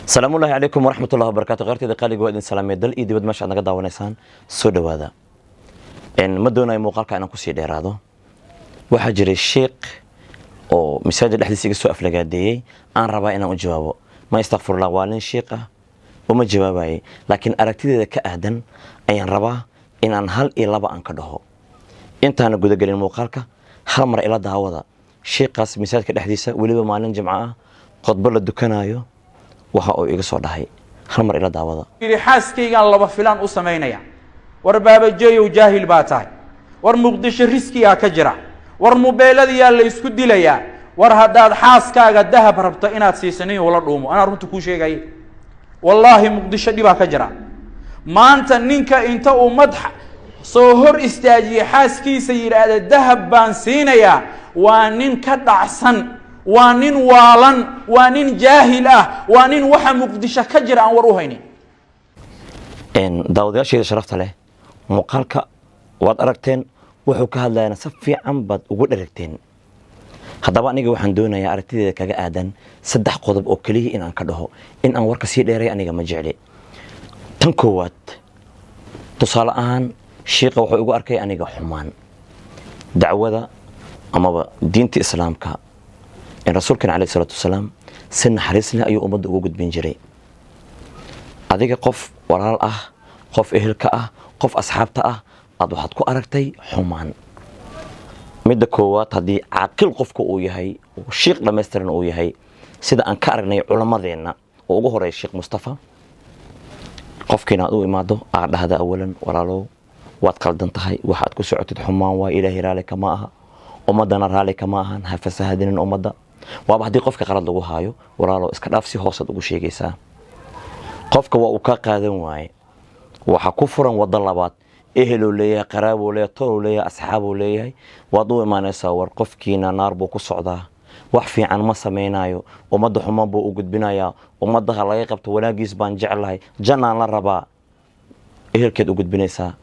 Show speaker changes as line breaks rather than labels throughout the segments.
Salaamullaahi calaykum waraxmatullahi wabarakatu. Kheyrteyda qaaliga, waa idin salaamay dal iyo dibad meesha aad naga daawanaysaan. Soo dhowaada. Ma doonayo muuqaalka inaan kusii dheeraado. Waxaa jiray sheekh oo masaajid dhexdiisa iga soo aflagaadeeyey, aan rabaa inaan u jawaabo. Ma istakfirullah, waa nin shiiq ah, uma jawaabayay, laakiin aragtideeda ka aadan ayaan rabaa inaan hal iyo laba aan ka dhaho. Intaana gudagelin muuqaalka, hal mar ila daawada sheekhaas masaajidka dhexdiisa, weliba maalin Jimco ah, khudbo la dukanaayo, waxa uu iga soo dhahay. Hal mar ila daawada.
Yidhi, "Xaaskaygaan laba filaan u samaynaya." War Baabajeeyow, jaahil baa tahay. War Muqdisho riskigaa ka jira. War mobeeladiyaa la isku dilayaa. War haddaad xaaskaaga dahab rabto inaad siisanin, la dhuumo. Anaa runta kuu sheegaya, wallaahi Muqdisho dhibaa ka jira maanta. Ninka inta uu madxa soo hor istaajiyey xaaskiisa yidhaahda, "Dahab baan siinayaa," waa nin ka dhacsan, waa nin waalan, waa nin jaahil ah, waa nin waxa Muqdisho ka jira aan war u haynin.
Daawadayaasheeda sharafta leh, muuqaalka waad aragteen, wuxuu ka hadlayana si fiican baad ugu dheragteen. Haddaba aniga waxaan doonayaa aragtideeda kaga aadan saddex qodob oo keliya in aan ka dhaho. In aan warka sii dheeray aniga ma jecli. Tan koowaad, tusaale ahaan, shiiqa wuxuu igu arkay aniga xumaan. Dacwada amaba diinta Islaamka in Rasuulkeena caleyhi salaatu wasalaam si naxariis leh ayuu ummadda ugu gudbin jiray. Adiga qof walaal ah, qof ehelka ah, qof asxaabta ah aad waxaad ku aragtay xumaan. Midda koowaad, haddii caaqil qofka uu yahay, shiiq dhammaystiran uu yahay, sida aan ka aragnay culammadeenna oo ugu horeeya Sheekh Mustafa, qofkiina aad u imaado, aad dhahda, "Awalan walaalow, waad qaldan tahay, waxaad ku socotid xumaan waay, Ilaahay raali kama aha, ummaddana raali kama ahan, ha fasahadinin ummadda." Waaba haddii qofka qalad lagu haayo, "Walaalow, iska dhaaf," si hoosaad ugu sheegaysaa. Qofka waa uu ka qaadan waaye, waxaa ku furan waddo labaad. Eheluu leeyahay, qaraabuu leeyahay, toluu leeyahay, asxaabuu leeyahay. Waad u imaanaysaa, "War qofkiina naar buu ku socdaa, wax fiican ma samaynayo, ummadda xumaan buu u gudbinayaa, ummaddaha laga qabto, wanaagiis baan jeclahay, jannaan la rabaa." Ehelkeed u gudbinaysaa.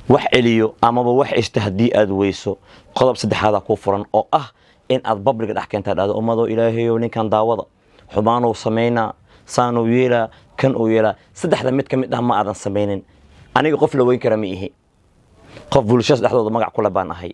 Wax celiyo amaba wax eshta haddii aad weyso, qodob saddexaadaa kuu furan oo ah in aad public-ga dhex keentaa, dhahdo, "Ummadoo Ilaahayow, ninkan daawada, xumaanuu samaynaa, saanuu yeelaa, kan uu yeelaa." Saddexda mid ka mid ah ma aadan samaynin. Aniga qof la weyn kara ma ihi, qof bulshadaas dhexdooda magac kule baan ahay.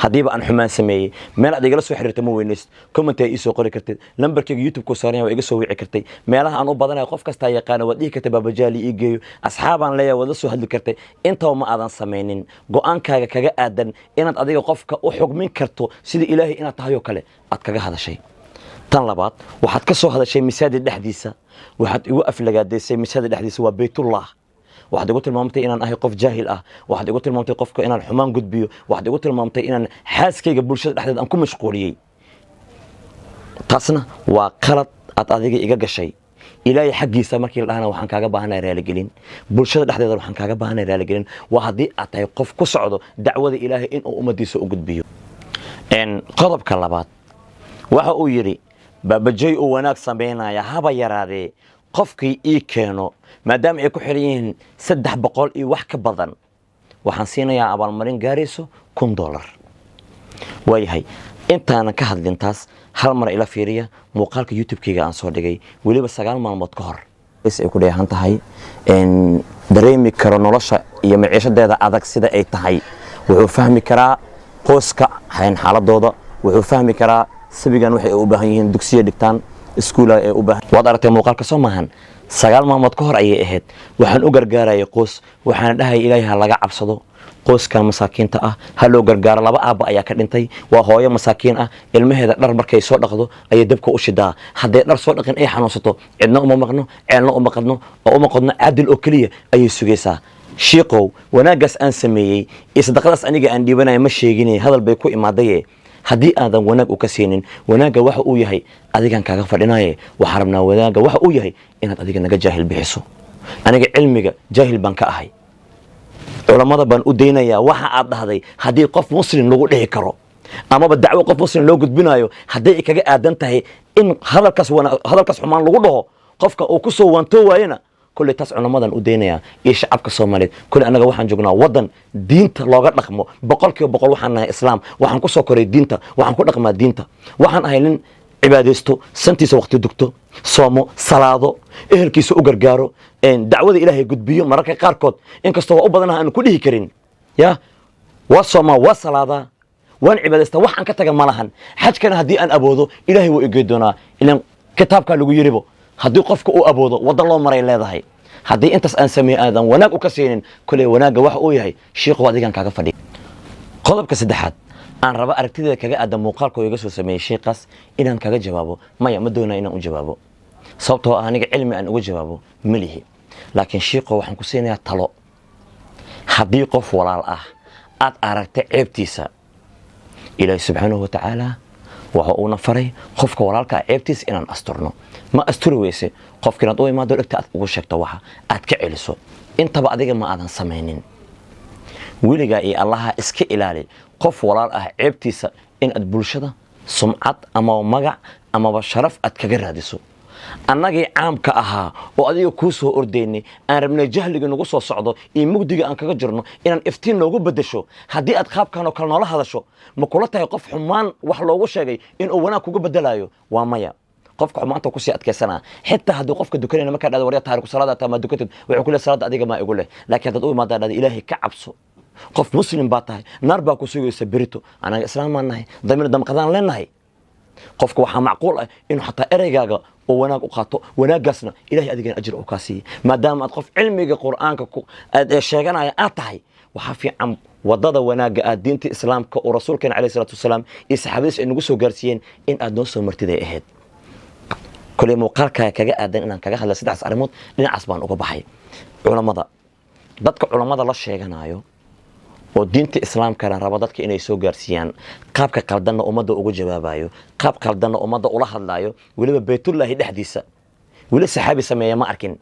Haddiiba aan xumaan sameeyey, meel aad igala soo xiriirta ma weynaysid. Comment ay iisoo qori kartid, lambarkayga YouTube ku saaran waa iga soo wici kartay. Meelaha aan u badanayo qof kastaa yaqaana, waad dhihi kartay, "Baabajaali ii geeyo, asxaabaan leeyahay," waad la soo hadli kartay. Intaba ma aadan samaynin. Go'aankaaga kaga aadan inaad adiga qofka u xugmin karto sida Ilaahay inaad tahay oo kale aad kaga hadashay. Tan labaad, waxaad ka soo hadashay masaajid dhexdiisa, waxaad igu aflagaadaysay masaajid dhexdiisa, waa Baytullah. Waxaad igu tilmaamtay inaan ahay qof jaahil ah, waxaad igu tilmaamtay qofka inaan xumaan gudbiyo, waxaad igu tilmaamtay inaan xaaskayga bulshada dhexdeed aan ku mashquuliyey. Taasna waa qalad aad adiga iga gashay. Ilaahay xaggiisa markii la dhahana, waxaan kaaga baahanay raaligelin. Bulshada dhexdeeda waxaan kaaga baahanay raaligelin. Waa haddii aad tahay qof ku socdo dacwada Ilaahay inuu ummadiisa u gudbiyo. Qodobka labaad, waxa uu yidhi Baabajey uu wanaag samaynaya haba yaraadee, qofkii ii keeno, maadaama ay ku xiran yihiin 300 iyo wax ka badan, waxaan siinayaa abaalmarin gaarayso $1000. Waayahay, intaanan ka hadlin taas, hal mar ila fiiriya muuqaalka YouTube-kayga aan soo dhigay, weliba 9 maalmood ka hor. Ay ku dheehan tahay, dareemi karo nolosha iyo maciishadeeda adag sida ay tahay. Wuxuu fahmi karaa qoyska xaaladooda, wuxuu fahmi karaa sabigan waxay u baahan yihiin, dugsiya dhigtaan, iskuula ay u baahan. Waad aragtay muuqaalka, soo maahan? 9 maalmood ka hor ayay ahayd. Waxaan u gargaarayay qoys, waxaana dhahaya, "Ilaahay ha laga cabsado, qoyskan masaakiinta ah ha loo gargaaro." Laba aabba ayaa ka dhintay, waa hooyo masaakiin ah. Ilmaheeda dhar markay soo dhaqdo ayay dabka u shidaa. Hadday dhar soo dhaqin ay xanuunsato, cidna uma maqno, ceelna uma qadno oo uma qodno, Caadil oo keliya ayay sugaysaa. Shiiqow, wanaaggaas aan sameeyey iyo sadaqadaas aniga aan dhiibanaya ma sheegine, hadal bay ku imaadaye. Haddii aadan wanaag u ka siinin, wanaagga waxa uu yahay adigaan kaaga fadhinaye. Waxaan rabnaa wanaagga waxa uu yahay inaad adiga naga jaahil bixiso. Aniga cilmiga jaahil baan ka ahay, culammada baan u daynayaa. Waxa aad dhahday haddii qof Muslim lagu dhihi karo amaba dacwo qof Muslim loo gudbinayo, hadday kaga aadan tahay in hadalkaas hadalkaas xumaan lagu dhaho, qofka uu ku soo waantoo waayena, kolley taas culamadan u daynayaa iyo shacabka Soomaaliyeed. Kolley annaga waxaan joognaa waddan diinta looga dhaqmo 100%. Waxaan nahay Islaam, waxaan ku soo koray diinta, waxaan ku dhaqmaa diinta, waxaan ahay nin Cibaadaysto, santiisa waqti dugto, soomo, salaado, ehelkiisa u gargaaro, dacwada Ilaahay gudbiyo mararka qaarkood, inkastoo waa u badanaha aan ku dhihi karin. Ya waa soomaa, waa salaadaa, waan cibaadaystaa, wax aan ka taga ma lahan. Xajkana haddii aan awoodo, Ilaahay wuu igey doonaa, ilan kitaabkaa lagu yiribo haddii qofka uu awoodo waddo loo maray leedahay. Haddii intaas aan sameeye aadan wanaag u ka siinin, koley wanaagga waxa uu yahay, shiiqu, adigan kaaga fadhiya. Qodobka saddexaad aan raba aragtideeda kaga aadan muuqaalka oo iga soo sameeyey sheekaas inaan kaga jawaabo, maya, ma doonaa inaan u jawaabo, sababtoo ah aniga cilmi aan uga jawaabo ma lihi. Laakiin shiiqo, waxaan ku siinayaa talo. Haddii qof walaal ah aad aragta ceebtiisa, Ilaahi subxaanahu watacaala waxa uuna faray qofka walaalka ah ceebtiisa inaan asturno. Ma asturi weyse, qofka inaad u imaado, dhegta aad ugu sheegto, waxa aad ka celiso, intaba adiga ma aadan samaynin. Weligaa iyo Allaha iska ilaali qof walaal ah ceebtiisa in aad bulshada sumcad amaba magac amaba sharaf aad kaga raadiso. Annagii caamka ahaa oo adiga kuu soo ordaynay, aan rabnay jahliga nagu soo socdo iyo mugdiga aan kaga jirno inaan iftiin noogu beddesho, haddii aad qaabkan oo kale noola hadasho, ma kula tahay qof xumaan wax loogu sheegay inuu wanaag kuga bedelayo? Waa maya. Qofka xumaanta kusii adkaysanaa. Xitaa haddii qofka dukanayna markaa dhahdo, "Warya, taariku salaada taa, maa dukatid?" wuxuu ku leeyahay, "Salaada adiga maa igu leh?" Laakiin haddaad u imaadaa dhahda, "Ilaahay ka cabso, qof muslim baa tahay, naar baa ku sugaysa berito, anaga islaam baan nahay, damir damqadaan leenahay," qofka waxaa macquul ah inuu xataa ereygaaga oo wanaag u qaato, wanaaggaasna Ilahay adigana ajir uu kaa siiya. Maadaama aad qof cilmiga Qur'aanka aad sheeganaya aad tahay, waxaa fiican wadada wanaagga aad diinta Islaamka oo rasuulkeena calayhi salaatu wasalaam iyo saxaabadiis ay nagu soo gaarsiiyeen in aad noo soo martiday ahayd. Koley muuqaalkaaga kaga aadan inaan kaga hadlay saddexdaas arrimood, dhinacaas baan uga baxay. Culammada, dadka culammada la sheeganayo oo diinta Islaamkana raba dadka inay soo gaarsiiyaan, qaabka qaldanna ummadda uga jawaabayo, qaab qaldanna ummadda ula hadlaayo, weliba Baytullaahi dhexdiisa, weli saxaabi sameeya ma arkin,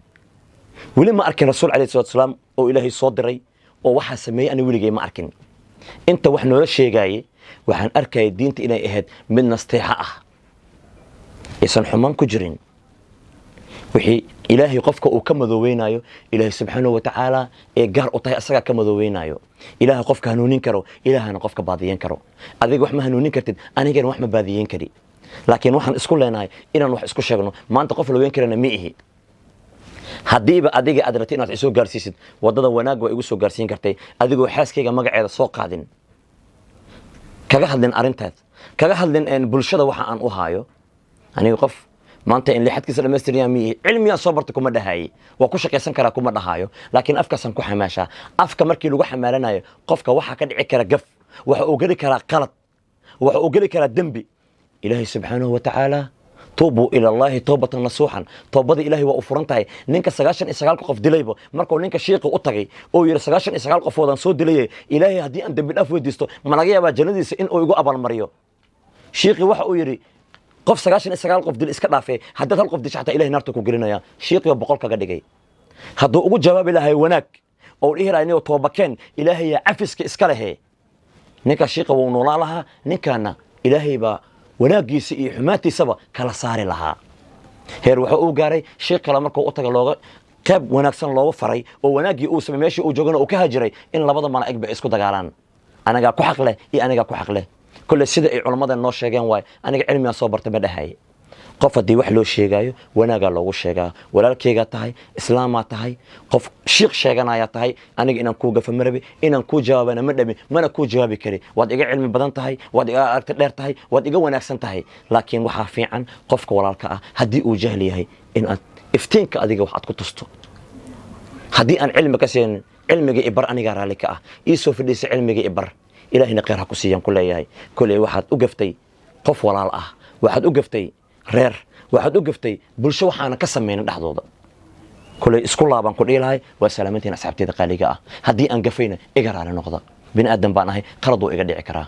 weli ma arkin rasuul calayhi salatu wasalaam oo Ilaahay soo diray oo waxaa sameeyey. Ani weligay ma arkin. Inta wax noola sheegaayey, waxaan arkayay diinta inay ahayd mid nasteexo ah, aysan xumaan ku jirin. Wixii Ilaahay qofka uu ka madoobeynayo, Ilaahay subxaanahu watacaala ee gaar u tahay, asagaa ka madoobeynayo. Ilaaha qofka hanuunin karo, Ilaahana qofka baadiyen karo. Adiga wax ma hanuunin kartid, anigana wax ma baadiyen kari, laakiin waxaan isku leenahay inaan wax isku sheegno. Maanta qof la weyn karana ma ihi. Haddiiba adiga aad rabtid inaad isoo gaarsiisid waddada wanaag, waa igu soo gaarsiin kartay adigoo xaaskayga magaceeda soo qaadin, kaga hadlin arrintaas, kaga hadlin bulshada waxa aan u haayo. Aniga qof maanta in lixadkiisa dhamaystiryaa miihi. Cilmigaan soo barta kuma dhahaye, waa ku shaqaysan karaa kuma dhahaayo, laakiin afkaasaan ku xamaashaa. Afka markii lagu xamaalanayo, qofka waxaa ka dhici kara gaf, waxa uu geli karaa qalad, waxa uu geli karaa dembi. Ilaahay subxaanahu wa tacaala, "Tuubuu ila Allahi toobatan nasuuxan," toobada Ilahay waa u furan tahay. Ninka 99-ka qof dilayba, markuu ninka shiiqi u tagay oo yidhi, "99 qofoodaan soo dilayay, Ilaahay haddii aan dembi dhaaf weydiisto, ma laga yaabaa jannadiisa in uu igu abaalmariyo?" Shiiqi waxa uu yidhi, "Qof 99 qof dil iska dhaafee, haddaad hal qof disho xataa Ilahay naarta ku gelinaya." Shiiqiba 100 kaga dhigay. Hadduu ugu jawaabi lahay wanaag oo dhihi lahay, "Niyo, toobakeen, Ilaahayaa cafiska iska lehe," ninka shiiqa wuu noolaa lahaa, ninkaana Ilaahay baa wanaaggiisa iyo xumaantiisaba kala saari lahaa. Heer wuxuu uu gaaray shiikh kale markuu u taga, looga qayb wanaagsan looga faray oo wanaaggii uu samey, meeshii uu joogana uu ka hajiray, in labada malaa'ig ba isku dagaalaan, anagaa ku xaq leh iyo anigaa ku xaq leh. Kolley sida ay culammada noo sheegeen waay. Aniga cilmigaan soo barta ma dhahay. Qof haddii wax loo sheegaayo, wanaagaa loogu sheegaa. Walaalkeygaa tahay, islaamaa tahay, qof shiikh sheeganayaa tahay. Aniga inaan kuu gafa ma rabi, inaan kuu jawaabana ma dhami, mana kuu jawaabi kari. Waad iga cilmi badan tahay, waad iga aragti dheer tahay, waad iga wanaagsan tahay, laakiin waxaa fiican qofka walaalka ah haddii uu jahli yahay in aad iftiinka adiga wax aad ku tusto. Haddii aan cilmi ka siinin, "Cilmiga ibar, anigaa raalli ka ah, ii soo fadhiisa, cilmiga ibar, Ilaahina khayr ha ku siiyaan," ku leeyahay. Koley waxaad u gaftay qof walaal ah, waxaad u gaftay reer, waxaad u gaftay bulsho, waxaana ka samaynin dhexdooda. Koley isku laabaan ku dhihi lahay. Waa salaamantiin, asxaabteeda qaaliga ah. Haddii aan gafayna, iga raali noqda. Bini aadan baan ahay, qalad wuu iga dhici karaa.